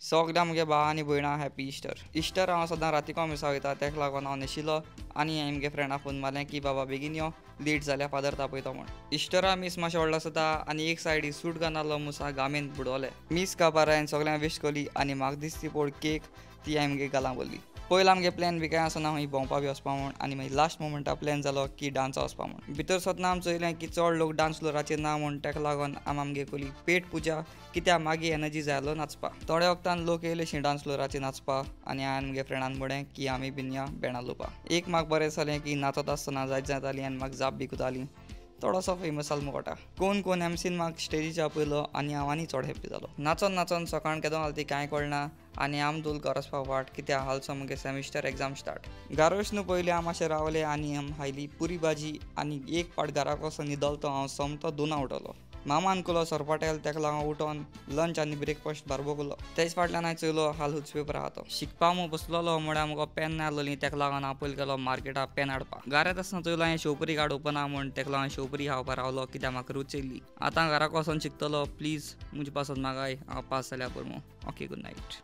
सगळ्या म्हगे भाव आनी भयणां हॅपी इस्टर. इस्टर हांव सदां रातीको मिसा वयता, तेका लागून हांव न्हेशिल्लो आनी हांवें म्हगे फ्रेंडा फोन मारलें की बाबा बेगीन यो, लेट जाल्यार फादर तापयतो म्हूण. इस्टरा मीस मातशें व्हडलो आसता आनी एक सायडी सूट घालून मुसा गामेन बुडवले. मीस काबार हांवें सगळ्यांक विश केली आनी म्हाका दिसती पड केक ती हांवें म्हगे गालां भरली. पयलीं आमगे प्लॅन बी कांय आसना खंय भोंवपा बी वचपा म्हूण आनी मागीर लास्ट मोमेंटा प्लॅन जालो की डांसा वचपा म्हूण. भितर सरतना आमी चोयलें की चड लोक डांस फ्लोराचेर ना म्हूण, तेका लागून आमी आमगे कोली पेट पुजा कित्याक मागीर एनर्जी जाय आसलो नाचपा. थोड्या वखदान लोक येयले डांस फ्लोराचेर नाचपा आनी हांवें म्हगे फ्रेंडान म्हणलें की आमी बीन या बँडा लोपा. एक म्हाका बरें जालें की नाचत आसतना जायत जाताली आनी म्हाका जाप बी कुताली. थोडोसो फेमस जालो मुकोटा. कोण कोण एमसीन म्हाका स्टेजीचेर आपयलो आनी हांव आनी चड हॅप्पी जालो. नाचोन नाचोन सकाळ केदो जालें ती कांय कळना आनी आम दोल घर वचपा वाट कित्याक हालसो म्हगे सेमिस्टर एग्जाम स्टार्ट. घरा वचून पयलीं आम मातशें रावले आनी आम हायली पुरी भाजी आनी एक पाट घराक वचोन न्हिदलो तो हांव सोमतो दोना उठलो. मामान केलो सरपाटेल, तेका लागून उठोन लंच आनी ब्रेकफास्ट बारबो केलो. तेज फाटल्यान हांवें चोयलो हाल हुच पेपर आहा तो. शिकपा म्हूण बसलेलो म्हळ्यार म्हाका पेन ना आसलोली, तेका लागून हांव पयलीं गेलो मार्केटाक पेन हाडपाक. घरांत आसतना चोयलो हांवें शेवपुरी गाड ओपन आहा म्हूण, तेका लागून शेवपुरी खावपा रावलो कित्याक म्हाका रूच येयल्ली. आतां घराक वचोन शिकतलो, प्लीज म्हजे पासत मागाय हांव पास जाल्यार पुरो. Okay, good night.